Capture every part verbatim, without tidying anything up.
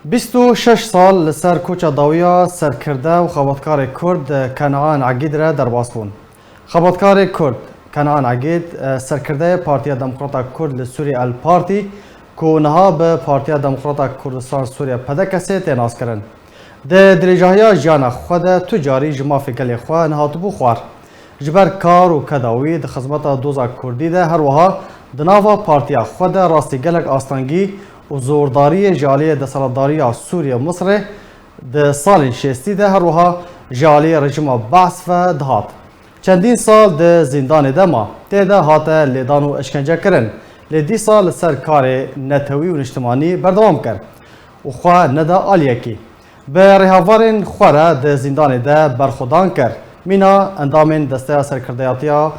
Bîst û şeş sal li ser koça dawiya serkirde û xebatkarê Kurd Kenaan Egîd re derbas bûn. Xebatkarê Kurd Kenaan Egîd, e, serkirdeyê Partiya Demokrata Kurd li Sûriyê El Partî, ku niha bi Partiya Demokrata Kurdistan Sûriye P D K S tê naskirin. Di dirêjahiya jiyana xwe de tu carî ji mafê gelê xwe nehatibû xwar. Ji ber kar û keda wî di xizmeta doza kurdî de, her wiha di nava partiya xwe de rastî gelek astengî û zordariyê ji aliyê desthilatdariya Sûriye û Misirê di salên şêstî de, her wiha ji aliyê rejîma Baas ve dihat. Çendîn sal di zîndanê de ma. Tê de hate lêdan û eşkencekirin. Lê dîsa li ser karê netewî û niştimanî berdewam kir û xwe neda aliyekî. Bi rêhevalên xwe re di zîndanê de berxwedan kir. Mîna endamên Desteya Serkirdeyatiya,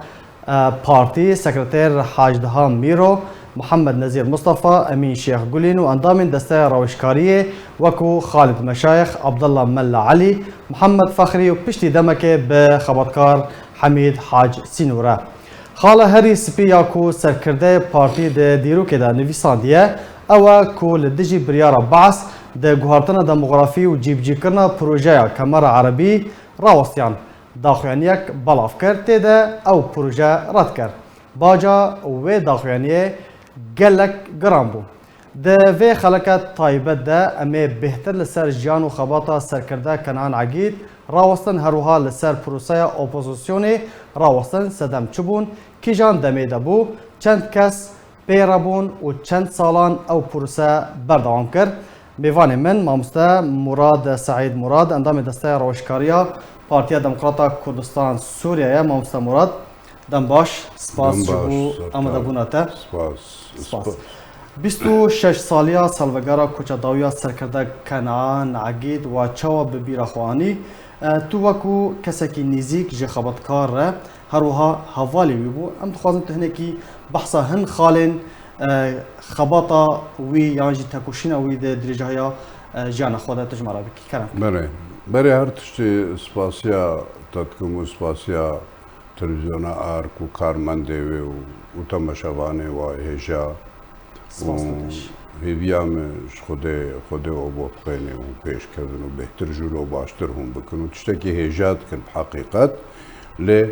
e, Partî, Sekreter Hacdiha Mîro, Mihemed Nezîr Mustafa, Emîn Şêx Gulîn û endamên Desteya Raweşkariyê wekû Xalid Meşayex, Abdullah Mella Elî, Mihemed Fexrî û piştî demekê bi xebatkar Hemîd Hac Sînûre. Xala herî spî ya ku serkirdeyê partî di dîrokê de nivîsandiye, ew e ku li dijî biryara Baas di guhertina demografî û cîbicîkirina projeya Kemera Erebî rawestiyan. Daxuyaniyek belav kir, tê de ew proje red kir. Baca wê daxuyaniyê gelek giran bû. Di vê xeleke taybet de em ê bêhtir li ser jiyan û xebata serkirde Kenaan Egîd rawestin, her wiha li ser proseya opozisyonê rawestin, sedem çi bûn, kîjan demê de bû, çend kes pê re bûn û çend salan ew prose berdewam kir. Mêvanê min, mamoste Murad Seîd Murad, endamê Desteya Raweşkariya Partiya Demokrata Kurdistan Sûriye ye. Mamoste Murad, dem baş, spas Dem ji baş, bo serkar. amadebûna te. Spas. Spas. Spa- Bîst û şeş saliya salvegera koça dawiya serkirde Kenaan Egîd we çawa bi bîra xwe anî? E, tu wekû kesekî nêzîk ji xebatkar re, her wiha hevalê wî bû. Em dixwazin tu hinekî behsa hin xalên, e, xebata wî yan jî tekoşîna wî di dirêjahiya, e, jiyana xwe de tu ji me re bikî. Kerem. Belê. Berê her tiştî spasiya te dikim û spasiya televîzyona Ark û karmendê wê û, û temaşevanê wa hêja. Spas û dikim. Hêviya min ji Xwedê, Xwedê we bo bixênê û pêşkevin û bêhtir jû lo baştir hûn bikin û tiştekî hêja dikin bi heqîqet. Lê,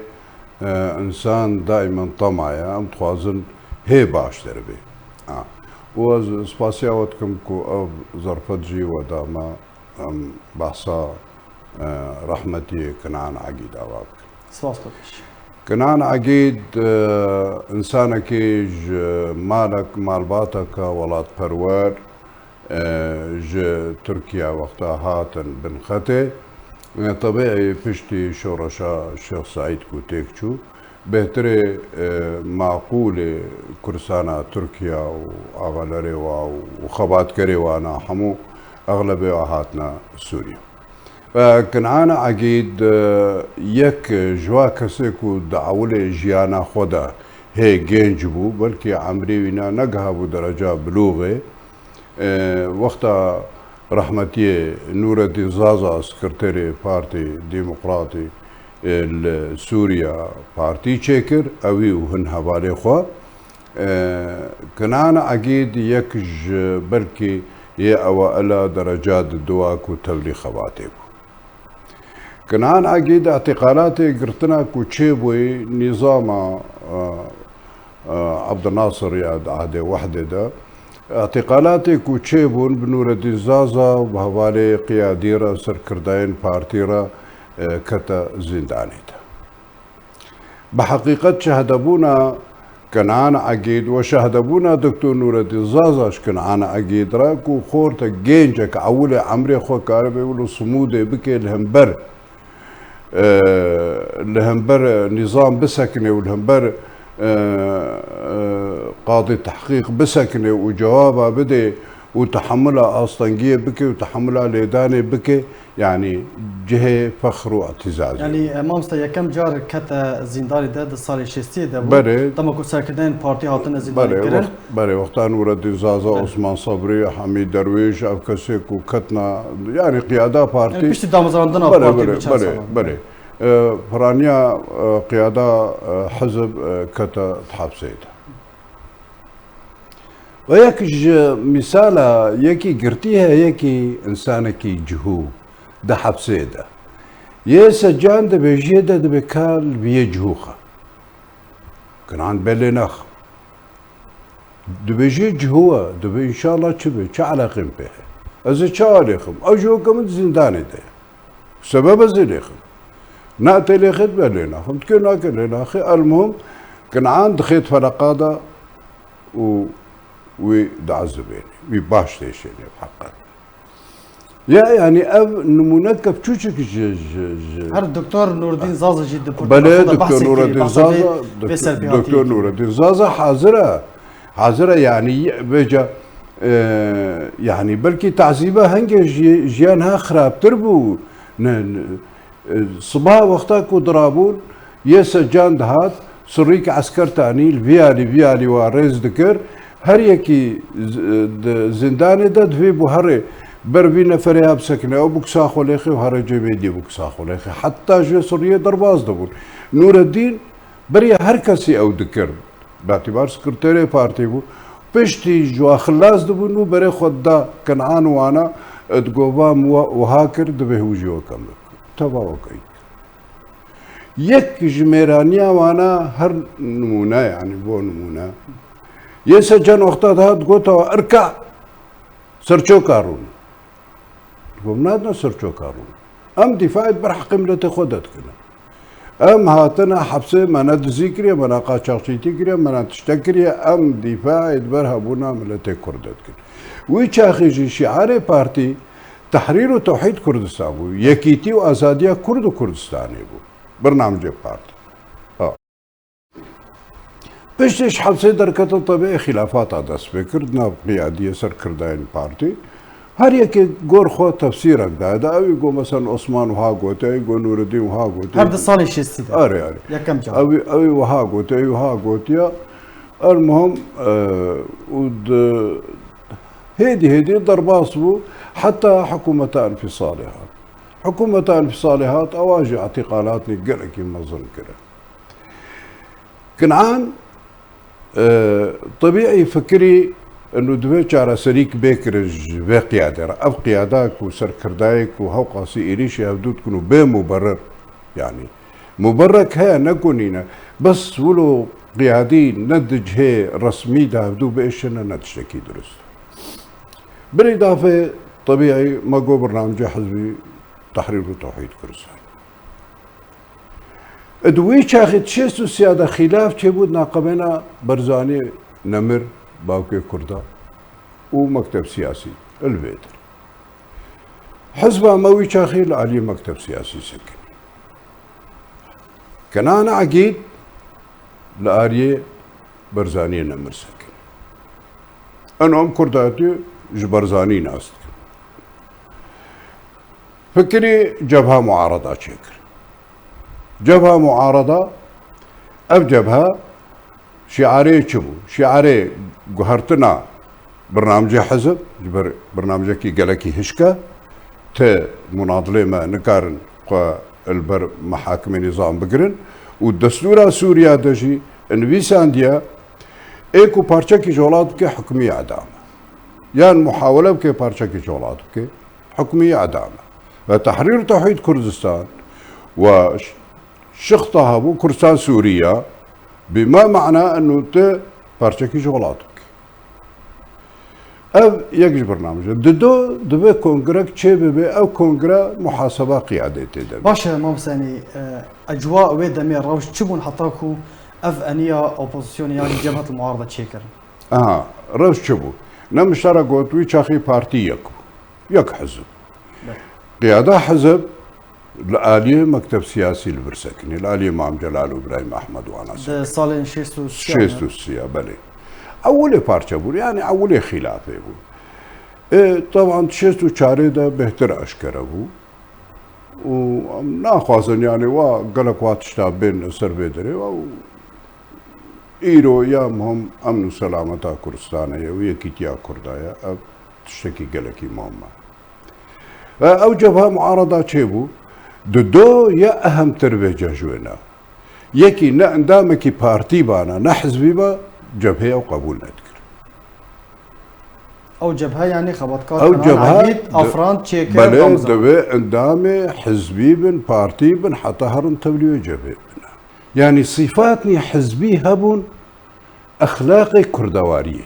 e, însan daîman tema ye, em dixwazin hê baş deribê. Ha. Û ez spasiya we dikim ku ev zerfet jî we da me, em behsa, e, rehmetiyê Kenaan Egîd ava bikin. Spas, Papiş. Kenan Egîd, e, însanekî ji malek, malbateke welatperwer, e, ji Tirkiye wexta hatin bin xetê. E, tebîî piştî şoreşa Şêx Seîd ku têk çû, bêhtirê, e, maqûlê kursana Tirkiye û avalerê wa û xebatkerê wana hemû exlebê wa hatine Sûriye. E, Kinana Egîd, e, yek ji wa kesê ku di ewilê jiyana xwe de hê genc bû, belkî emrê wî ne, negihabû dereca bilûxê. E, wexta rehmetiyê Nûreddîn Zaza, sekreterê Partî Demokratî, e, li Sûriya partî çêkir, ewî û hin hevalê xwe. E, Kinana Egîd yek ji belkî yê ewaila dereca di dua ku tevlî xebatê bû. Kinana Egîd îtîqalatê girtina ku çêbûyî nîzama, e, e, Abdulnasir ya di ehdê wehdê de, îtîqalatê ku çêbûn bi Nûreddîn Zaza û bi hevalê qiyadî re, serkirdeyên partî re, e, kete zîndanê de. Bi heqîqet şehedebûna Kenan Egîd û şehedebûna Doktor Nûreddîn Zaza ji Kenan Egîd re ku xorte gencek ewilê emrê xwe karibe wilo simûdê bike li hember, e, li hember nîzam bisekine û li hember, e, e, qadê tehqîq bisekine û cewaba bide û tehemula astengiyê bike û tehemula lêdanê bike. Yanî cihê fexr û îtîzazê. Yanî, e, mamoste yekem car kete zîndanê de di salê şêstiyê de bû. Berê. Dema ku serkirdeyên partî hatine zîndanê Berê, kirin. Wext, berê, wexta Nûreddîn Zaza, Berê. Osman Sabrî, Hemî Derwîş, ev kesê ku ketna, yanî qiyada partî. Yanî piştî damezrandina Berê, partî berê, bi çend berê, sal? Berê. E, piraniya, e, qiyada, e, hizb, e, kete di hepsê de. Yek ji mîsala yekî girtî heye, yekî însanekî cihû di hepsê de. Yê Secan di bêjiyê de dibê ka li viyê cihû xe. Kinan belê naxim. Dibêjiyê cihû e, dibê înşallah çi be, çi eleqê min pê heye. Ez ê çawa lêxim? Ew ji weke min di zîndanê de ye. Sebeb ez ê lêxim. Na tê lêxit be lê naxim. Dikê nake lê naxê. Elmuhim, Kinan dixêt feleqa de û wî diezibênê. Wî baş têşênê bi heqet. Ya, yanî ev nimûne kevçûçik ji, ji, ji Her Doktor Nûreddîn Zaza jî di portrefa Belê, de Doktor bahsê kiriye, Nûreddîn bahsa vê, Zaza, vê Doktor, serpêhatiyê Doktor kiriye. Nûreddîn Zaza hazir e. Hazir e, yanî vêca, e, yanî belkî tazîba hingê ji, jiyan ha xirabtir bû. Ne, ne, e, sibaha wexta ku dirabûn, yê Secan dihat, sirrîk esker tanî, li vî alî, vî alî wa rêz dikir. Her yekî z-, di zîndanê de divê bû herê ber vî neferê ha bisekine, ew bikisa xwe lêxê û herê cêbê dî bikisa xwe lêxê. Heta ji vê sirriyê derbas dibûn. Nûreddîn beriya her kesî ew dikir. Betibar sekreterê partî bû. Piştî ji wa xilas dibûn û berê xwe dida Kenan wana, e, digot, va min wa-, wiha kir, divê hû jî weke min. Teva wekeyî. Yek ji mêraniya wana her nimûne, yanî bo nimûne. Yê Secan wexta dihat, gota, irka, serçoka rûn. Got, nadine serçoka rûn. Em dîfaê di ber heqê miletê xwe de dikin. Em hatine hepsê, me ne dizî kiriye, me ne qaçaxçîtî kiriye, me ne tiştek kiriye. Em dîfaê di ber hebûna miletê Kurd de dikin. Wî çaxî jî şiarê partî Tehrîr û Tewhîd Kurdistan bû. Yekîtî û azadiya Kurd û Kurdistanê bû. Bernamcê partî. Ha. Piştî ji hepsê derketin, tebî xîlafata dest pê kir di nav qiyadiyê serkirdayên partî. Her yekê gor xwe tefsîrek daye. Da ewî got, mesela Osman wiha gotiye, ewî got Nûreddîn wiha gotiye. Her di salê şêstî de. Erê, erê. Yekem car. Ewî, ewî wiha gotiye, ewî wiha gotiye. Elmuhim, e, û di, hêdî hêdî derbas bû. Heta hikûmeta Enfisalê hat. Hikûmeta Enfisalê hat, ewa jî îtîqalatnî gelekî mezin kirin. Kinan, e, tebîî fikirî inu divê çareserîk bê kirin ji vê qiyadê re. Ev qiyada ku serkirdayê ku hewqasî êrîşî hevdû dikin û bê muberir, yanî muberrek heye, ne ku nîne. Bes wilo qiyadî ne di cihê resmî de hevdû biêşine, ne tiştekî dirust. Birî dafê tebîî me got bernamcê hizbî Tehrîr û Tewhîd Kurdistan. Di wî çaxê di şêst û sê de xîlaf çêbû di naqabêna Barzanî Nemir, bawkê Kurda, û mekteb siyasî li vê dir. Hizba me wî çaxê li aliyê mekteb siyasî sekinî. Kenan Egîd li aliyê Barzaniyê Nemir sekinî. Eno em Kurdatî ji Barzanî nas dikin. Fikirî cebha muarada çêkir. Cebha muarada, ev cebha şiarê çi bû? Şiarê guhertina bernamcê hizb, ji ber bernamcekî gelekî hişk e, ti munadilê me nikarin xwe li ber mehakimê nîzam bigirin û destûra Sûriya de jî nivîsandiye, ê ku parçekî ji welat bike hukmî edam e. Yan muhawele bike parçekî ji welat bike, hukmî edam e. Ve Tehrîr Tewhîd Kurdistan ve ş-, şixta hebû Kurdistan Sûriya, bi ma mana enu ti parçekî ji welat bike. Ev yek ji bernamej e. Dido, divê kongrek çê bibe, ev kongre muhaseba qiyadê tê de be. Baş e, Mam Husênî, e, ecwa wê demê rewş çi bûn heta ku ev eniya opozisyonê yan jî cebhet muarada çêkirin? Aha, rewş çi bû? Ne min ji te re got, wî çaxî partî yek bû. Yek hizb. Belê. Qiyada hizb li aliyê mekteb siyasî li vir sekinî, li aliyê Mam Celal û Îbrahîm Ehmed wana sekinî. Di salên şêst û sê de. Şêst û sê, belê. Ewilê parçe bûn, yanî ewilê xîlafê bû. Ê, teban di şêst û çarê de bêhtir eşkere bû. Û em naxwazin, yanî wa gelek wa tişta bên ser vê derê. Û îro ya muhim emn û selameta Kurdistanê ye û yekîtiya Kurda ye. Ev tiştekî gelekî muhim e. E, ew cebha muarada çêbû, di do ya ehemtir vêca ji wê ne. Yekî ne endamekî partî bana, ne hizbî ba, cebhê ew qebûl nedikir. Ew cebhe, yanî xebatkar Ew Kenan cebhe Egîd, di-, Afran çêkir, belê, Ramazan. Divê endamê hizbî bin, partî bin, heta herin tevlî wê cebhê bin. Yanî sîfatnî hizbî hebûn, exlaqê kurdewariyê.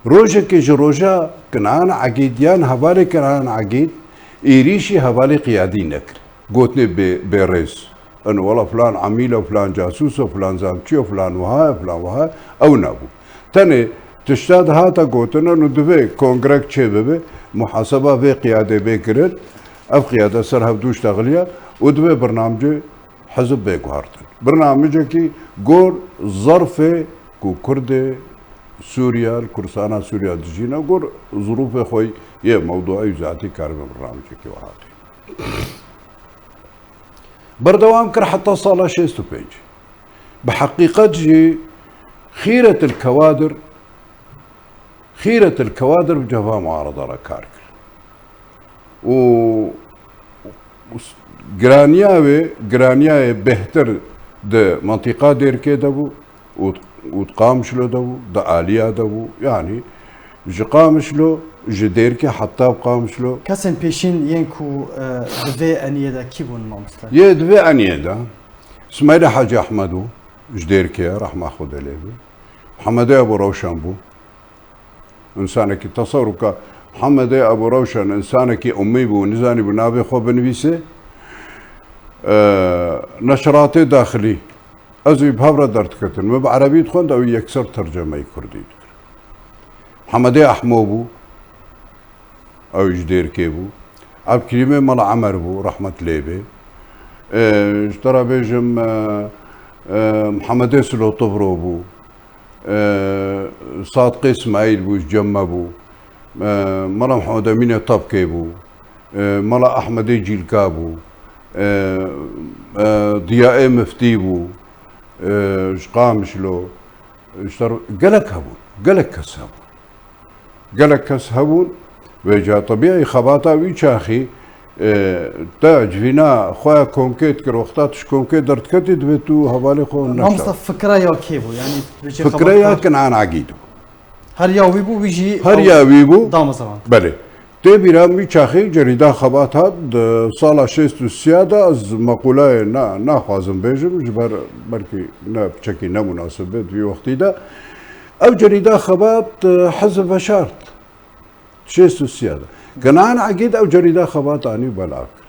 Rojekê ji roja Kenan Egîd yan hevalê Kenan Egîd êrîşî hevalê qiyadî nekir. Gotinê bê-, bêrêz. Eno wela filan emîl e, filan casûs e, filan zamçî ye, filan wiha ye, filan wiha ye. Ew nebû. Tenê tişta dihata gotin, eno divê kongrek çêbibe, muhaseba vê qiyadê bê kirin, ev qiyade ser hev dû ştexiliye û divê birnamcê hizb bê guhertin. Birnamecekî gor zerfê ku Kurdê Sûriya, li Kurdistana Sûriya dijîne, gor zirûfê xwe yê mewduî û zatî karibe birnamecekî wiha tê. Berdewam kir heta sala şêst û pênc. Bi heqîqet jî xîretil kewadir, xîretil kewadir bi cebha muarada re kar kir. Û, û s-, giraniya wê, giraniya wê bêhtir di mintîqa Dêrkê de bû û, û di Qamişlo de bû, di Aliya de bû. Yanî ji Qamişlo, ji Dêrkê heta Qamişlo. Kesên pêşîn yên ku, e, di vê eniyê de kî bûn, mamoste? Yê di vê eniyê de Smeylê Hacî Ehmed bû, ji Dêrkê, rehma Xwedê lê be. Mihemedê Ebû Rewşen bû. Însanekî, tesewir bike, Mihemedê Ebû Rewşen însanekî ummî bû, nizanîbû navê xwe binivîse. Eee, neşratê daxilî, ez ê bi hev re derdiketin. Min bi erebî dixwend, ew yekser tercemeyî kurdî dikir. Mihemedê Ehmo bû, ew ji Dêrkê bû. Ebdulkerîmê Mela Emer bû, rehmet lê be. Eee, ji te re bêjim, eee, eee, Mihemedê Silo Tivro bû. Eee, Sadiqê Îsmaîl bû, ji Cemme bû. Eee, Mela Mihemed Emînê Tebkê bû. Eee, Mela Ehmedê Cîlka bû. Eee, eee, Diyayê Miftî bû. Eee, ji Qamişlo. Ji te re gelek hebûn. Gelek kes hebûn. Gelek kes hebûn. Vêca tebîî xebata wî çaxî, e, te civîna xwe ya komkê dikir, wexta tu ji komkê derdiketî, divê tu hevalê xwe neşa. Mamosta, fikra ya kê bû? Yanî, tu bêjî Fikra ya xebatkar. Kenan Egîd bû. Her ya wî bû, wî jî Her ew ya wî bû. Damezrand. Belê. Tê bîra min wî çaxî cerîda xebat hat, di sala şêst û sê de, ez meqûleyê na-, naxwazim bêjim, ji ber belkî ne piçekî ne munasib be di vî wextî de. Ew cerîda xebat, e, hizb veşart. Şêst û sê de. Kenan Egîd ew cerîda xebat anî belav kir.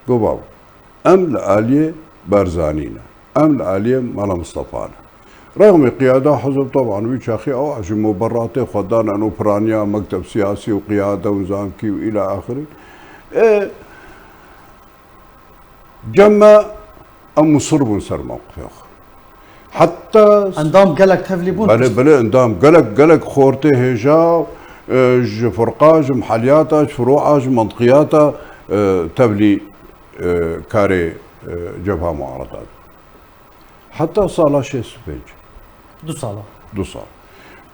Got, babo, em li aliyê Barzanî ne. Em li aliyê Mela Mistefa ne. Rexmê qiyada hizb, teban, wî çaxî ew ji muberatê xwe dan, eno piraniya mekteb siyasî û qiyade û zamkî û îla axirî. Ê, Cem me, em musir bûn ser mewqifê xwe. Heta Endam gelek tevlî bûn. Belê, belê, endam gelek, gelek xortê hêja, e, ji firqa, ji miheliyata, ji furu'a, ji mentiqiyata, e, tevlî, e, karê, e, cebha muarada. Heta sala şêst û pênc. Du sala. Du sal.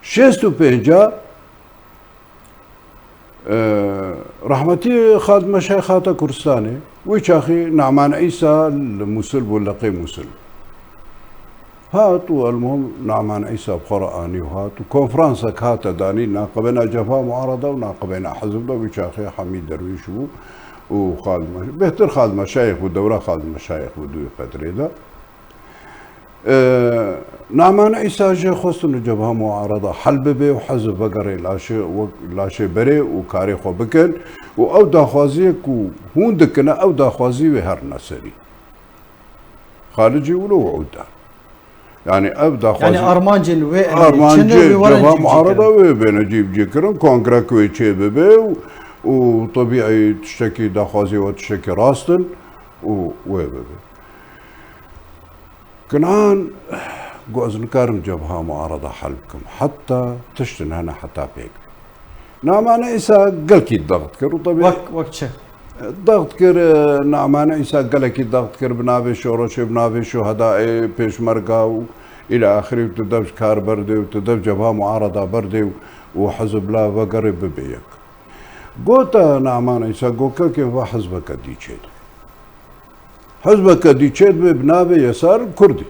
Şêst û pênc a, e, rehmetî Xalid Meşayîx hate Kurdistanê. Wî çaxî Ne'man Îsa li Mûsil bû, leqê Mûsil. Hat û elmuhim Ne'man Îsa bi xwe re anî û hat û konferansek hate danîn naqibêna cebha muarada û naqibêna hizb de. Wî çaxî Hemîd Derwîş bû û Xalid Meş-, bêhtir Xalid Meşayîx bû, dewra Xalid Meşayîx bû di wê fetrê de. Ee, Ne'man Îsa jê xwestin li cebha muarada hel bibe û hizb vegerê laşê, wek laşê berê û karê xwe bikin û ew daxwaziyê ku hûn dikine, ew daxwazî wê herine serî. Xalid jî wilo wi'ûd da. Yanî ev daxwazî, Yanî armancên wê enê armancê çi ne wê were cebha cîbicî muarada kirin. Wê bêne cîbicî kirin, kongrek wê çê bibe û, û tebîî tiştekî daxwazî we tiştekî rast in û wê bibe. Kenan got, ez nikarim cebha muarada hel bikim. Heta tiştin hene heta pêk be. Ne'man Îsa gelkî dext kir û tebî Wek, wek çi? Dext kir, e, Ne'man Îsa gelekî dext kir bi navê şoreşê, bi navê şuhedayê, pêşmerga û îlâ axirî û tu dev ji kar berdê û tu dev cebha muarada berdê û, û hizb la vegerê bibe yek. Gote Ne'man Îsa, got, kekê, va hizbeke dî çêdibe. Hizbeke dî çêdibe bi navê Yesar Kurdî.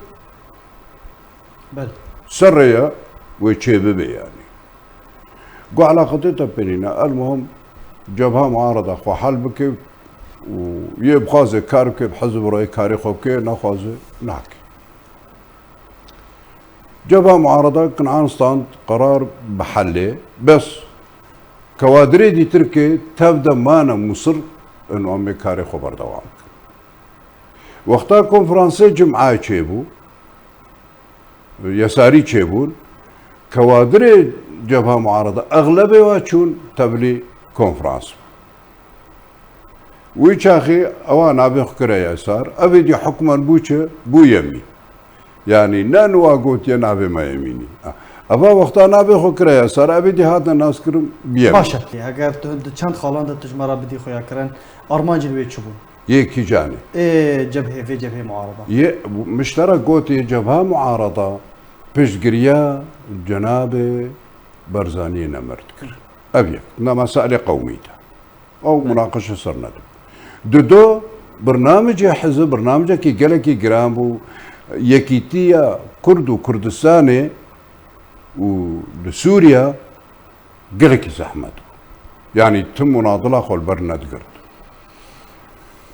Belê. Serre ye wê çêbibe yanî. Ku eleqetê te pê nîne. El muhim, cebha muarada xwe hel bike û yê bixwaze kar bike, bi hizb re karê xwe bike, nexwaze nake. Cebha muarada Kin'an stand qerar bi helê, bes kewadirê dîtirkê tev de mane musir in em ê karê xwe berdewam bikin. Wexta konferansê cim'ayê çêbû, yesarî çêbûn, kewadirê cebha muarada exlebê wa çûn tevlî konferans. Wî çaxî ewa navê xwe kire yesar, evê dî hukmen bû çi? Bû yemîn. Yanî ne niwa gotiye navê me yemînî. Eva wexta navê xwe kire yesar, evê dî hatine naskirin bi yemîn. Baş e. Eger tu di çend xalan de tu ji me re bidî xuyakirin, armancên wê çi bûn? Yê kî canê? Ê cebhê, vê cebhê muarada. Yê, min ji te re gotiye cebha muarada piştgiriya cenabê Barzaniyê nemir dikir. Ev yek. Na meselê qewmî de. Ew munaqeşe ser nedibû. Dido, birnamecê hizb, birnamecekî gelekî giran bû. Yekîtiya Kurd û Kurdistanê û li Sûriye gelekî zehmet bû. Yanî tim munadila xwe li ber nedigirt.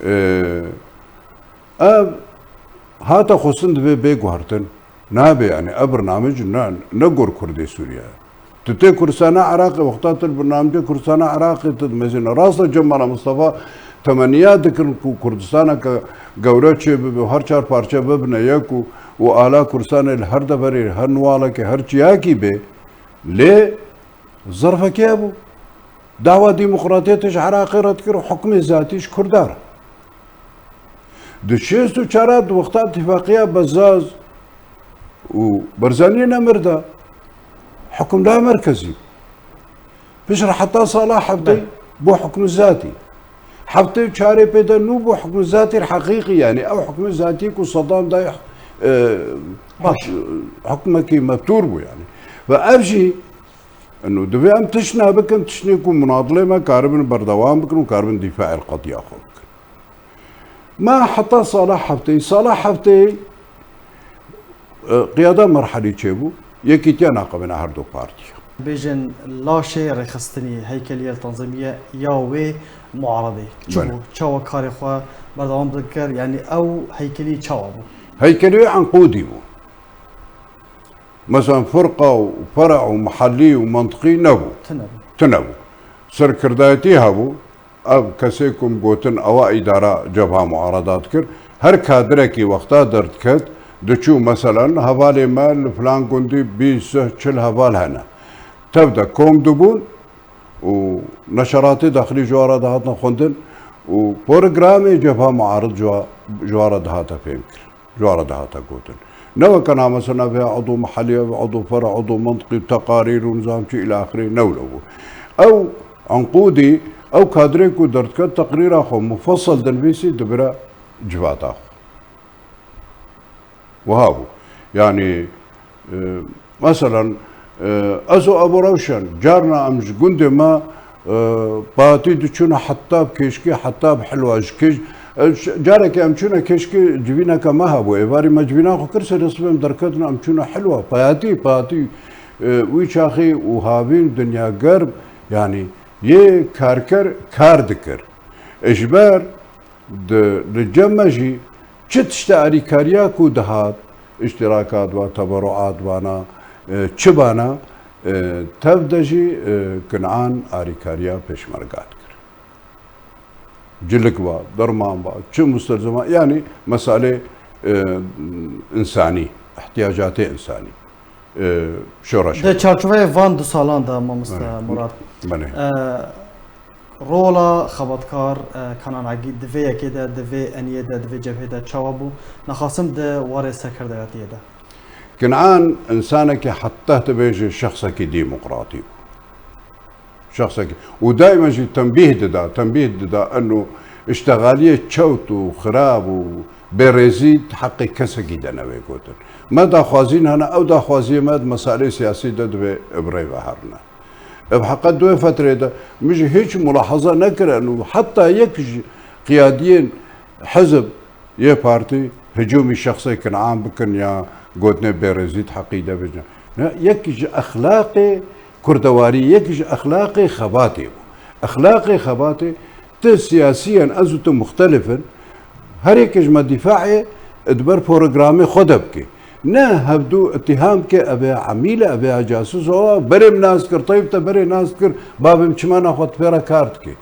Ee, ev hate xwestin divê bê guhertin. Nabe, yanî ev birnamec ne, ne gor Kurdê Sûriye. Tu tê Kurdistana Iraqê, wexta tu li birnamecê Kurdistana Iraqê tu dimezîne. Rast e, Cemal Mustafa temeniya dikirin ku Kurdistaneke gewre çê bibe û her çar parçe bibine yek û, û ala Kurdistanê li her deverê, her niwalekê, her çiyakî bê. Lê zerfekê hebû. Dawa demokratiyetê ji Iraqê re dikir û hukmê zatî ji Kurdan re. Di şêst û çar de wexta îtîfaqiya Bezaz û Barzanî nemir de, hukimdar merkezî. Piştre heta sala heftê bû hukm zatî. Heftê û çarê pê de nû bû hukm zatî heqîqî, yanî ew hukm zatî ku Saddam dayê, e, Baş. hukmekî mebtûr bû yanî. Ve ev jî, eno, divê em tiştine bikin, tiştê ku munadilê me karibin berdewam bikin û karibin dîfaê qediya xwe bikin. Ma heta sala heftê, sala heftê, e, qiyada merhelî çêbû, yekîtiya naqebêna her du partiya. Bêjin laşê rêxistinî, heykelî el tanzîmiye ya wê muaredê çi Belê. bû? Çawa karê xwe berdewam dikir? Yanî ew heykelî çawa bû? Heykelî wê Enqûdî bû. Mesela firqa û fera û mihellî û mentiqî nebû. Tune bû. Tune bû. Serkirdayetî hebû. Ev kesê ku min gotin ewa îdara cebha muarada dikir. Her kadirekî wexta derdiket, diçû meselen hevalê me li filan gundî bîst, sih, çil heval hene. Tev de kom dibûn û neşeratê dexilî ji wan re dihatin xwendin û programê cebha muarid ji wa-, ji wan re dihate fêmkirin. Ji wan re dihate gotin. Ne weke na mesela vê edo miheliye, edo fera, edo mentiqî, teqarîr û nizam çi îlâ axirê ne wilo bû. Ew Enqûdî, ew kadrê ku derdiket teqrîra xwe mufesel dinivîsî dibire civata xwe. Wiha bû. Yanî, e, Meselen, e, ez û Ebû Rewşen, carna em ji gundê me, e, payatî diçûne heta bi kêşkî, heta bi hilwa ji kêş-, e, ş-, carekê em çûne kêşkî civîneke me hebû, êvarî me civîna xwe kir, sê nesibê em derketin, em çûne hilwa, payatî, payatî, e, wî çaxî û havîn dinya germ, yanî yê karker kar dikir. E, ji ber Di, li cem me jî çi tiştê alîkariya ku dihat, îştirakat ba, teberuat bana, e, çi bana, e, tev de jî, e, Kin'an alîkariya pêşmerga dikir. Cilik ba, derman ba, çi mustelzema, yanî meselê, e, însanî, ihtiyacatê însanî. e, şoreşa. Di çarçoveyê van du salan de, mamoste Belê. Murat, Belê. e, rola xebatkar, e, Kenan Agî di vê yekê de, di vê eniyê de, di vê cebhê de çawa bû? Nexasim di warê serkirdayetiyê de. Kenan insanekî heta dibêje şexsekî demokratî bû. Şexsekî. Û daîma jî tenbîh dida, tenbîh dida, eno îştexaliyê çewt û xirab û bêrêzî di heqê kesekî de newê gotin. Me daxwazîn hene, ew daxwaziyê me di meseleyê siyasî de divê bi rê ve herine. Ev heqet di wê fetrê de min jî hîç mulahaza nekir, eno heta yek ji qiyadiyên hizb yê partî hicûmî şexsê Kenan bikin ya gotinê bêrêzî di heqî de bêjin. Ne, yek ji exlaqê Kurdewarî yek ji exlaqê xebatê bû. Exlaqê xebatê, ti siyasiyen ez û tu muxtelif in, her yekê ji me dîfaê di ber programê xwe de bike. Ne hevdû îtîham bike, ev ê emîl e, ev ê casus e, berê min nas kir, Teyîb te berê nas kir, bavê min çima naxwe tu pê re kar dike?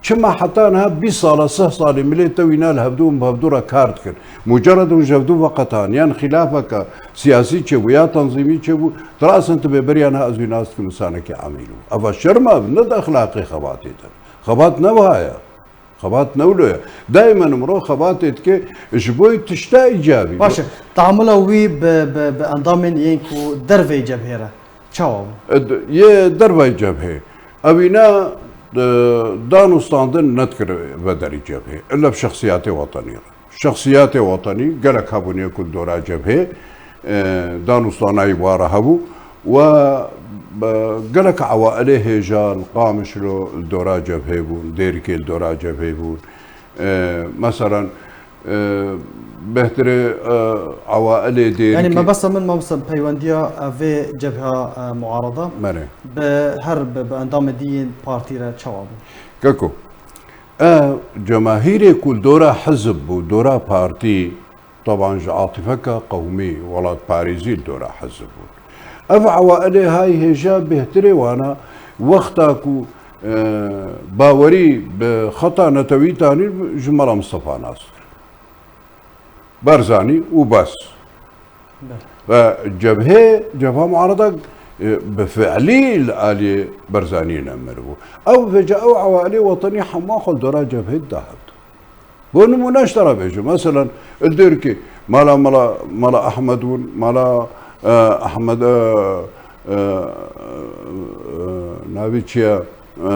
Çima heta niha bîst sala, sih salî milê te wîna li hevdû û bi hevdû re kar dikin? Mucerred hûn ji hevdû veqetan, yan xilafeke siyasî çêbû, ya tanzîmî çêbû, tu rasen tu bê beriya niha ez wî nas dikim insanekî emîl bû. Eva şerm e, ne di exlaqê xebatê de. Xebat ne wiha ye. Xebat ne wilo ye. Daîmen mirov xebatê dike ji bo tişta îcabî. Baş e, teamula wî bi, bi, bi endamên yên ku derveyî cebhê re çawa bû? Ed-, yê dervayî cebhê. Evîna, e, dan û standin nedikir vederî cebhê. Illa bi şexsiyatê wetenî re. Şexsiyatê wetenî gelek hebûn yê ku li dora cebhê, e, dan û standayî wa re hebû. We, e, gelek ewailê hêja li Qamişlo li dora cebhê bûn, Dêrikê li dora cebhê bûn. E, meselen, e, bêhtirê, e, ewailê Dêrikê. Yanî mebesta min, mamosta, peywendiya, e, vê cebha, e, muarada Belê. bi her bi, bi endamê dî yên partî re çawa bû? Keko, e, cemahîrê ku li dora hizb bû, dora partî, teban ji atîfeke qewmî, welatparêzî li dora hizb bûn. Ev ewailê hay hêja bêhtirê wana wexta ku, e, bawerî bi xeta netewî tanî ji Mela Mistefa nas kir. Barzanî û bes. Belê. Ve cebhê, cebha muarada, e, bi fiilî li aliyê Barzanî nemir bû. Ew vêca ew ewailê wetenî hema xwe li dora cebhê dida hevdû. Bo nimûne ji te re bêjim, meselen, li Dêrikê mala, mala, mala Ehmed bûn, mala, e, Ehmed, e, e, e, navê çi ye? E,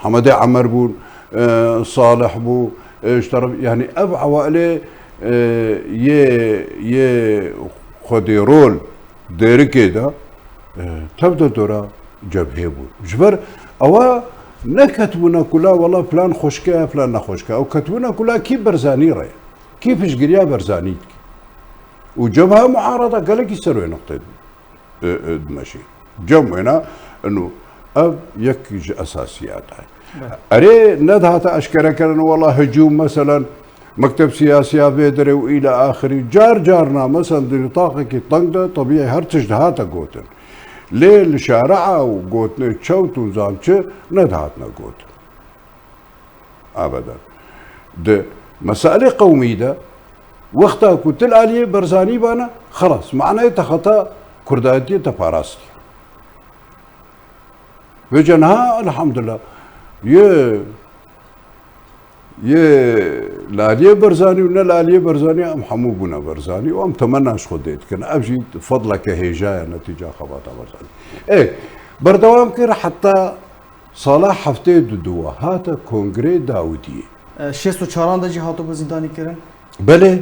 Hemedê Emer bûn, e, Salih bû, e, ji teref, yanî ev ewailê, e, yê, yê xwedê rol Dêrikê de, e, tev de dora cebhê bûn. Ji ber ewa neketibûne ku la wela filan xweşik e, filan nexweşik e. Ew ketibûne ku la kî Barzanî re ye, kî piştgiriya Barzanî dike. Û cebha muarada gelekî ser wê nuqtê, e, e, dimeşê. Cem wêna, ino ev yek ji esasiyata ye. Belê. Erê, nedihate eşkerekirin, wela hicûm, meselen, mekteb siyasiya vê derê û île axirî. Car carna, meselen, di nitaqekî teng de, tebîî her tişt dihate gotin. Lê li şaria û gotinê çewt û nizam çi nedihatine gotin. Abedan. Di mesailê qewmî de, wexta ku tu li aliyê Barzanî bana, xelas, manayê te xeta kurdayetiyê te parastî. Vêca niha, elhamdulillah, yê, yê li aliyê Barzanî û ne li aliyê Barzanî, em hemû bûne Barzanî û em temenna ji Xwedê dikin. Ev jî fedleke hêja ye netîca xebata Barzanî. Ê, berdewam kir heta sala heftê û du hate Kongrê Dawidiyê. E, şêst û çaran de jî hatibû zîndanî kirin? Belê.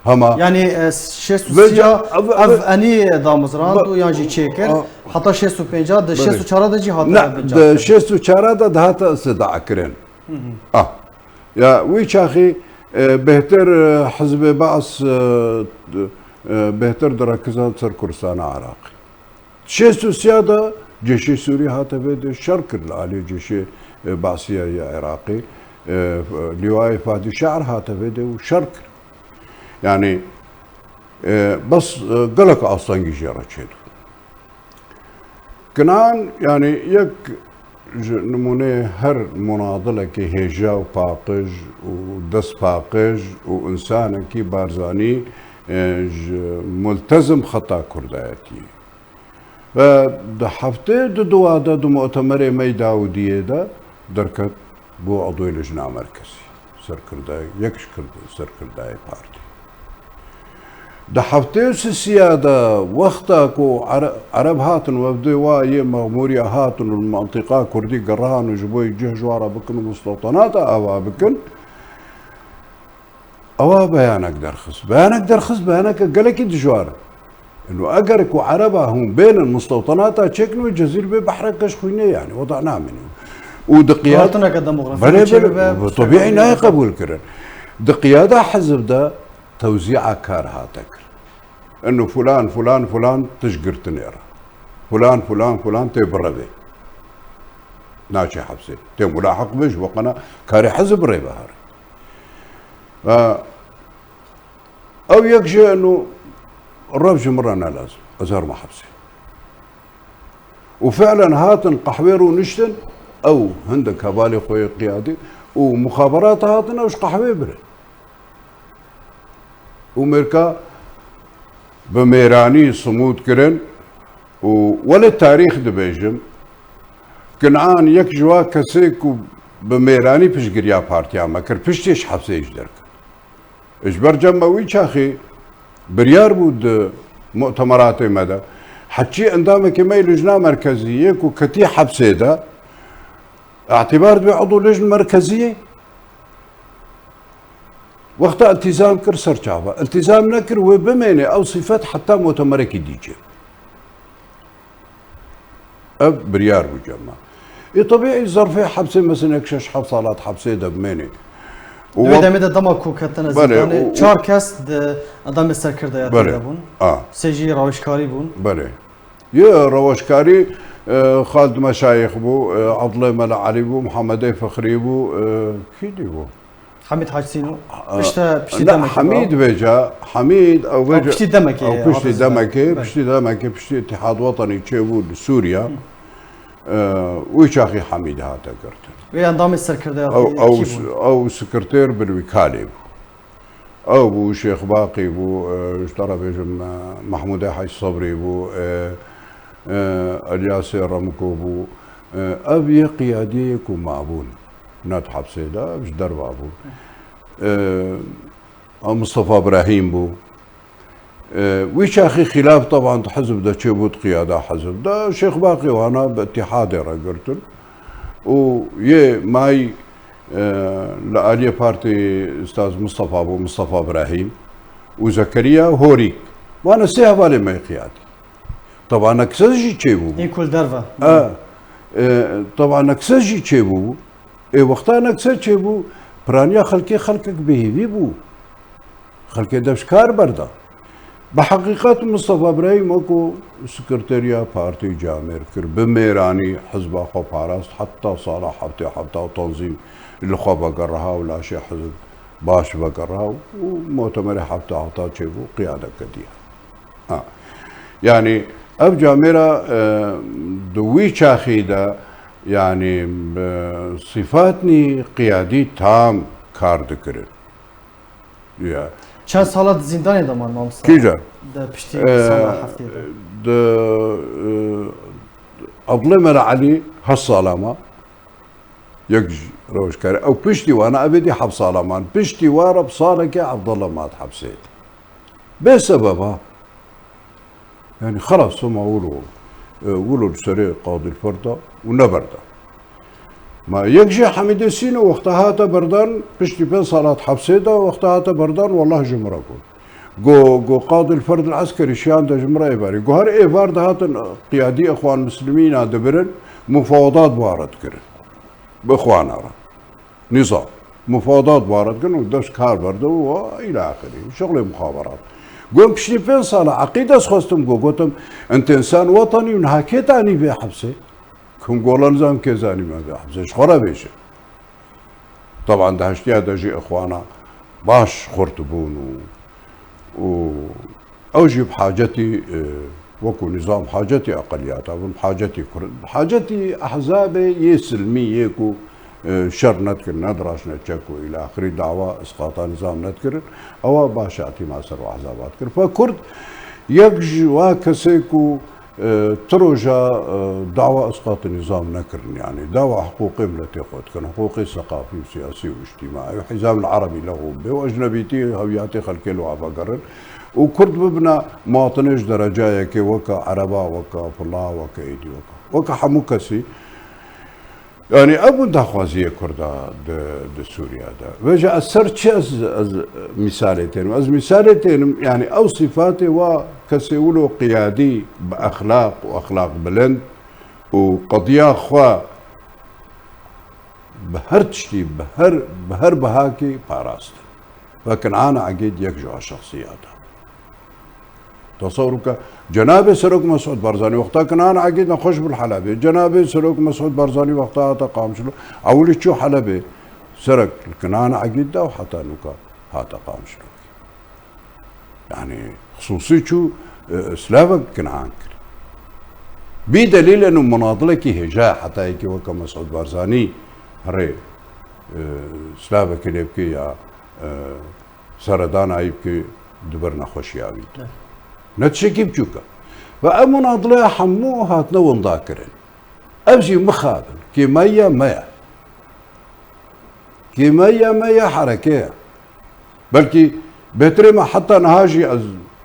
Hema. Yanî, e, şêst û sê Vêca, ev, ev, ev enî damezrand û yan jî çêkir. A- Heta şêst û pênca, di Belê. şêst û çar de jî hate Ne, bincakirin. Di şêst û çar de dihate istida kirin. Hı hı. Ah. Ya, wî çaxî, e, bêhtir, e, Hizbê Baas, e, e, bêhtir direkizand ser Kurdistana Iraqê. Şêst û sê de Cêşê Sûrî hate vê de şer kir li alî Cêşê, e, Basiya ya Iraqê, e, Lîwayê Fadî Şe'r hate vê de û şer kir. Yanî, e, bes, e, gelek astengî jê re çêdibû. Kinan, yanî yek ji nimûneyê her munadilekî hêja û paqij û destpaqij û însanekî Barzanî, e, ji multezim xeta kurdayetiyê. Ve di heftê û du de di mu'temerê me yê Dawidiyê de derket, bû udwê Lijna Merkezî, serkirdayê, yek ji kird-, serkirdayê partî. Di heftê û sisiya de wexta ku Ere-, Ereb hatin wefdê wa yê Mexmûriya hatin û li mentiqa kurdî gerihan û ji bo yê cih ji wa re bikin û mustewtenata ava bikin, Ewa beyanek derxist. Beyanek derxist, beyaneke gelekî dijwar. Ino eger ku Ereba hûn bênin mustewtenata çêkin wê Cezîr bê behreke ji xwînê, yanî weda namînin. Û di qiyad- Hatineke demografîk Belê, çê belê, bibe, bi tebîî nayê qebûl kirin. Di qiyada hizb de tewzîa kar hate kirin. Ino filan, filan, filan tişt girtinê re. Fulan, fulan, fulan tê birevê. Naçe hepsê. Tê mulaheq be ji bo qena karê hizb rê bihere. Ve ew yek ji eno rev ji min re ne lazim. Ez herma hepsê. Û fi'len hatin qehwê rûniştin, ew hindek hevalê xwe yê qiyadî û muxaberata hatin ew ji qehwê birin. Û Mêrka bi mêranî simûd kirin û welê tarîx dibêjim, Kin'an yek ji wa kesê ku bi mêranî piştgiriya partiya me kir, piştî ji hepsê ji derket. Ji ber cem me wî çaxî biryar bû di mu'temeratê me de. Heçî endamekî me yê Lijna Merkezî yê ku ketî hepsê de, îtibar dibe edo Lijn Merkeziyê. Wexta iltîzam kir ser çava. Iltîzam nekir wê bimêne ew sifet heta mu'temerekî dî çê. Ev biryar bû cem me. Ê, tebîî zerfê hepsê, mesela, yek şeş heft salat hepsê de bimênê. Û Di wê wek demê de dema ku ketine Belê, zîndanê, û, û çar kes di endamê serkirdeyatê Belê. de bûn. A. Sê jî raweşkarî bûn. Belê. Yê raweşkarî, e, Xalid Meşayîx bû, e, Abdullah Mela Elî bû, Muhammedê Fixrî bû, e, kî dî bû? Hemîd Hac Sîno. A, Pişte, piştî ne, demekê Hemîd da. vêca, Hemîd, ew Ew vêca, piştî demekê ew piştî hafiz demekê, da. piştî demekê, piştî Îtîhad Wetanî çêbû li Sûriya. Hı. E, wî çaxî Hemîd hate girtin. Wê endamê serkirdeyatê Ew, ew, kî bûn? ew sekreter Bilwîkalê bû. Ew bû, Şêx Baqî bû, e, ji te re bêjim, e, Mehmûdê Hec Sebrî bû, e, e, Elyasê Remiko bû. E, ev yê qiyadiyê ku mabûn, ne di hepsê de, ev ji derva bû. E, ew Mistefa Birahîm bû. E, wî çaxî xîlaf teban di hizb de çêbû, di qiyada hizb de. Şêx Baqî wana bi Îtîhadê re girtin. Û yê may, e, li aliyê partî Ustaz Mistefa bû, Mistefa Birahîm û Zekeriya Horîk. Wana sê hevalê me yê qiyadî. Teban Neksez jî çêbû. Ên ku li derve. E, e, teban Neksez jî çêbû. Ê wexta Neksez çêbû, piraniya xelkê, xelkek bêhêvî bû. Xelkê dev ji kar berda. Bi heqîqet Mistefa Birahîm wekû sekreteriya partî camêr kir. Bi mêranî hizba xwe parast, heta sala heftê heft û heft û tanzîm li xwe vegeriha û laşê hizb baş vegeriha û mu'temerê heftê heft çêbû, qiyade kediye. Ha. Yanî ev camêra, e, di wî çaxî de, yanî bi sifatnî qiyadî tam kar dikirin. Ya. Çend sala di zîndanê de man, mamosta? Kîjan? Di piştî Ee, sala heftê de. Di, e, Abdullah Mela Elî heşt sala ma. Yek ji rewşkarê. Ew piştî wana, ev êdî heft sala man. Piştî wa re bi salekê Abdullah mat hepsê. Bê sebeba. Yani xelas, soma wilo, e, wilo li serê Qadî Ferd da û neberda. Ma yek jî Hemîdê Sîno wexta hate berdan, piştî pênc salat hepsê da, wexta hate berdan, wallah ji min re got. Go, go Qadî Ferd el Eskerî şiyan de ji min re êvarî. Go her êvar dihatin qiyadî Îxwan Muslimîna dibirin, mufawedat bi wan re dikirin. Bi Îxwana re. Nîzam. Mufawedat bi wan re dikin û dest kar berde û îlâ axirî. Şixulê muxaberat. Got piştî pênc sala eqî dest xwestim, got, gotim, ente însan wetanî û niha kê tanî vê hepsê? Kum gola nizam kê zanî me vê hepsê. Ji xwe re bêje. Teban di heştiya de jî îxwana baş xurt bûn û, û ew jî bi hacetî, e, wekû nîzam hacetî eqeliyata bûn, hacetî kurd, hacetî ehzabê yê silmî yê ku, e, şer nedikirin, nediraşne çek û îlâ axirî dawa isqata nîzam nedikirin, ewa baş hatî ma ser û ehzaba dikir. Fe kurd yek ji wa kesê ku, e, ti roja, e, dawa isqata nîzam nekirin, yanî dawa hiqûqê miletê xwe dikin, hiqûqê seqafî û siyasî û îctîmaî û hîzam li erebî lexû bibe û ecnebîtî hewiyatê xelkê li wan vegerin. û kurd bibine muwatinê ji derecayekê weke ereba, weke fila, weke êdî, weke, weke hemû kesî. Yanî ev bûn daxwaziyê kurda di, di Sûriya de. Vêca ez ser çi ez, ez mîsalê tênim? Ez mîsalê tênim, yanî ew sîfatê wa kesê wilo qiyadî bi exlaq û exlaq bilind û qediya xwe bi her tiştî, bi her, bi her bihakî parastin. Ve Kin'an Egîd yek ji wa şexsiyata. Tesewur ke cenabê Serok Mesûd Barzanî wexta Kenan Egîd nexweş bû li Helebê. Cenabê Serok Mesûd Barzanî wexta hate Qamişlo, ewilî çû Helebê. Serok li Kenan Egîd da û heta nûka hate Qamişlo. Yani xisûsî çû, e, silavek Kenan kir. Bî delîl eno munadilekî hêja heta yekê weke Mesûd Barzanî herê, e, silavekê lê bike ya, e, seredana wî bike di vir nexweşiya wî de. Evet. Ne tiştekî biçûk e. Ve ev munadileya hemû hatine winda kirin. Ev jî mixabin. Kêmaya me ye. Kêmaya me ya hereke ye. Belkî bêtirê me heta niha jî ez,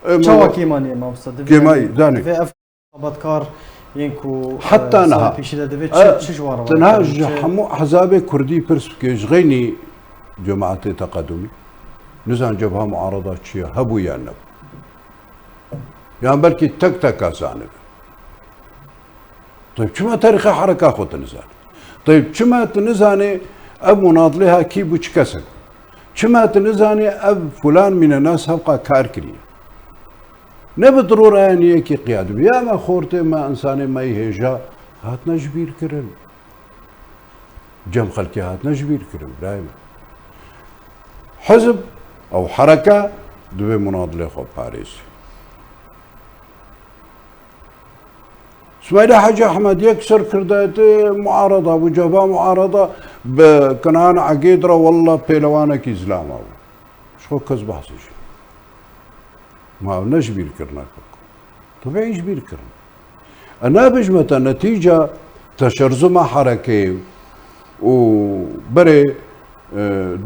em, Çawa kêmanî ye, mamosta? Divê kêmayî, yani, danê. Divê ev xebatkar yên ku, Heta e, niha. Salê pêşî de divê E, çi, çi ji wan re tena were ji kirin? Çi hemû ehzabê kurdî pirs bike, ji xeynî cemaetê teqedumî. Nizan cebha muarada çi ye, hebû yan nebû. Yan belkî tek teka zanibe. Teyb çima tarîxa hereka xwe tu nizanî? Teyb çima tu nizanî ev munadilê ha kî bû, çi kesek bû? Çima tu nizanî ev fulan mînenas hevqa kar kiriye? Ne bi dirûra yanî yekî qiya dibe. Ya me xortê me, insanê me yê hêja hatine ji bîr kirin. Cem xelkê hatine ji bîr kirin, birayê min. Hizb ew hereke divê munadilê xwe parêzê. Smaîlê Hecî Ehmed yek serkirdayetê muarada bû, cebha muarada bi Kenan Egêd re wella pêlewanekî zilama bû. Ji xwe kes behsê jî. Ma ew ne ji bîr kirine kek. Tebî ji bîr kirin. E, nabêjme te netîca teşerzuma herekeyê û berê, e,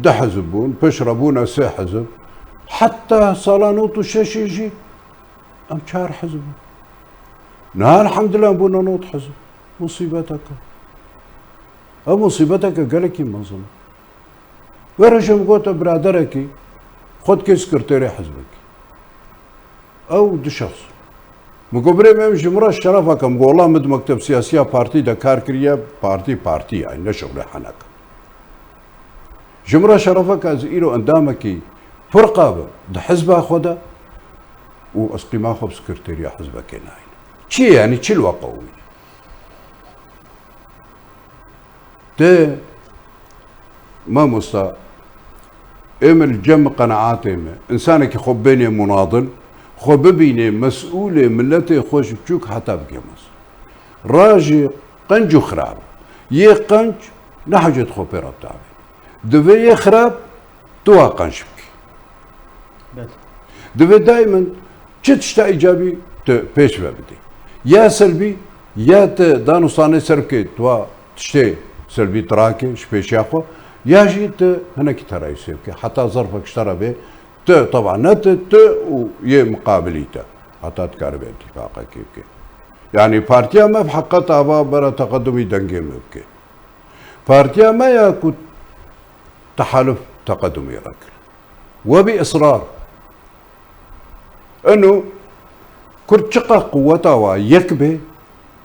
du hizb bûn, piştre bûne sê hizb. Heta sala nod û şeşê jî em çar hizb bûn. Niha elhamdulillah bûne nod hizb. Musîbeteke. Ev musîbeteke gelekî mezin e. Were ji min gote biraderekî, xwe dikê sekreterê hizbekî. Ew du şexs. Min got, "Birê min, ji min re şerefeke." Min got, "Wela min di mekteb siyasiya partî de kar kiriye, partî, partî ye, ne şixulê heneke. Ji min re şerefeke ez îro endamekî firqa bim di hizba xwe de û ez qîma xwe bi sekreteriya hizbekê nayînim." Çi ye, yanî çi li we qewimîne? Te, mamosta, ê min li cem min qenaatê me, însanekî xwe bênê munadil, xwe bibînê mesûlê miletê xwe ji biçûk heta bike mezin. Rajê qenc û xirab. Yê qenc nehecê xwe pê re bidavê. Divê yê xirab tu wa qenc bikî. Belê. Divê daimen çi tişta îcabî tu pêş ve bidî. Ya selbî, ya tu dan û sanê ser bikê, tu wa tiştê selbî tirake ji pêşiya xwe, ya jî tu hinekî terayîsê bikê. Heta zerfek ji te re bê, tu, teba ne tu, tu û yê miqabilî te. Heta dikaribe îtîfaqekê bikê. Yanî partiya me bi heqet ava bera teqedumî dengê me bikê. Partiya me ya ku tehaluf teqedumî re kir. We bî israr. Eno Kurd çiqa quweta wa yek bê,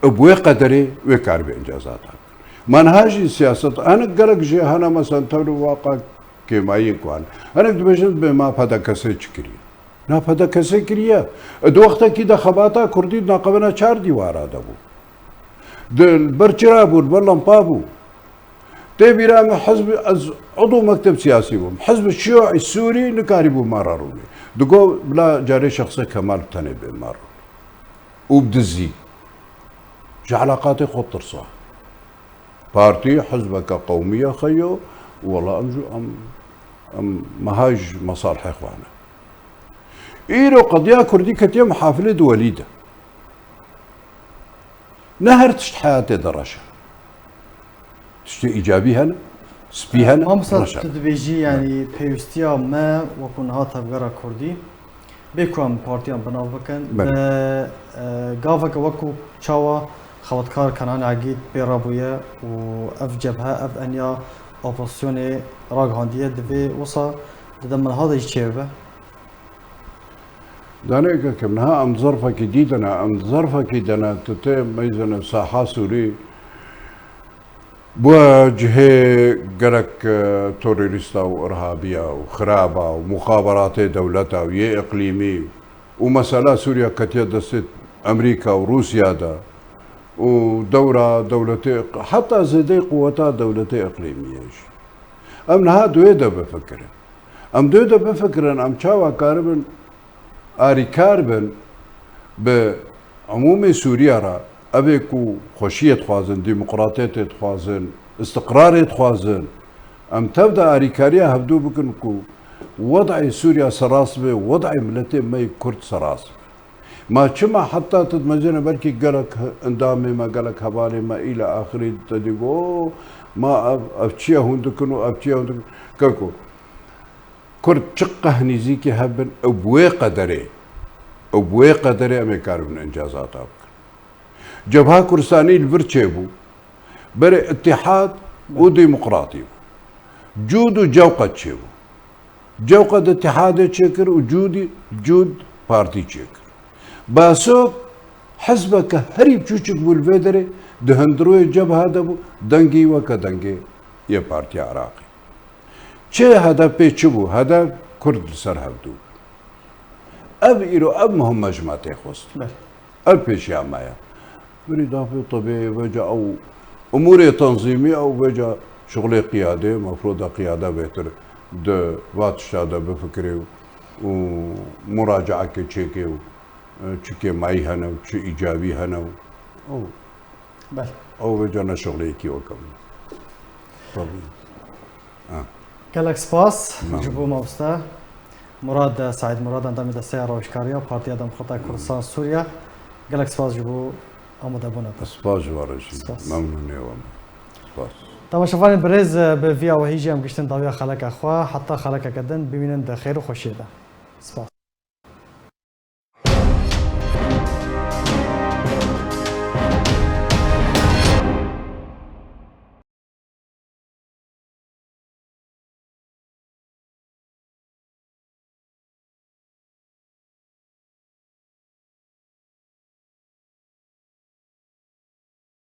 bi wê qederê wê karibê încazata. Ma niha jî siyaset, hinek gelek jê hene, mesela tevlî waqa kêmayî ku hene. Hinek dibêjin bê ma P D K S çi kiriye. Na P D K S kiriye. Di wextekî de xebata Kurdî di naqabena çar dîwara de bû. Di ber çira bû, li ber lampa bû. Tê bîra min hizb, ez udû mekteb siyasî bûm. Hizb Şiûî Sûrî nikarîbû me re rûnê. Digo bila carê şexse Kemal tenê bê me rûnê. Û bi dizî. Ji elaqatê xwe tirsa. Partî hizbeke qewmî ye xeyo, wela em jî em, em meha ji mesalihê xwe hene. Îro qediya Kurdî ketiye mihafilê di welî de. Ne her tişt heyatê de reş e. Tiştê îcabî hene, spî hene, Mamosta, reş e. Tu dibêjî, yanî pêwîstiya me wekû niha tevgera Kurdî, bê ku em partiyan bi nav bikin, Belê. bi, e, gaveke wekû çawa xebatkar Kenan Egîd pê re bûye û ev cebhe, ev eniya opozisyonê ragihandiye, divê wisa di dema niha de jî çêbibe? Danê kekim, niha em zerfekî dî de ne, em zerfekî de ne, tu tê meyzene saha Sûrî, bû cihê gerek, e, terorîsta û irhabiya û xiraba û muxaberatê dewleta û yê iqlîmî. û mesela Sûriya ketiye destê Amerîka û Rûsya de û dewra dewletê, heta zêdeyî quweta dewletê îqlîmî ye jî. Em niha di wê de bifikirin. Em di wê de bifikirin, em çawa karibin arîkar bin bi umûmê Sûriya re, evê ku xweşiyê dixwazin, demokratiyetê dixwazin, istiqrarê dixwazin, em tev de arîkariya hevdû bikin ku wed'ê Sûriya serast be, wed'ê miletê me yê Kurd serast be. Ma çima heta tu dimecêne belkî gelek endamê me, gelek hevalê me île axirî te dî go, ma ev, ev çi ye hûn dikin û ev çi ye hûn dikin? Keko, Kurd çiqeh nîzîkî hebin, ew bi wê qederê, ew bi wê qederê em ê karibin încazata bikin. Cebha Kurdistanî li vir çêbû, berê îtîhad û demokratî bû. Cûd û Cewqed çêbû. Cewqed îtîhadê çêkir û Cûdî, Cûd partî çêkir. Basok hizbeke herî biçûçik bû li vê derê, di hundirûyê cebha de bû, dengî weke dengê yê Partiya Iraqê. Çi hedef pê çi bû? Hedef Kurd li ser hevdû. Ev îro, ev muhim me ji me tê xwest. Belê. Ev pêşiya me ye. Birî dapê tebê veca ew umûrê tenzîmî ew veca şixulê qiyadê, mefroda qiyade bêtir di va tişta de bifikirê û muracaeke çêkê û, e, çi kêmayî hene û çi îcabî hene û ew, Belê. ew veca ne şixuleyekî weke min. Tabî. Ha. Gelek spas Memnun. ji bo mamoste Murad, Seîd Murad, endamê Desteya Rawêjkariya Partiya Demokrata Kurdistan Sûriye. Gelek spas ji bo amadebûna te. Spas ji we re jî. Spas. Memnûnê we me. Spas. Temaşevanên birêz, bi vî awahî jî em giştin dawiya xeleka xwe. Heta xelekeke din bimînin di xêr û xweşiyê de. Spas.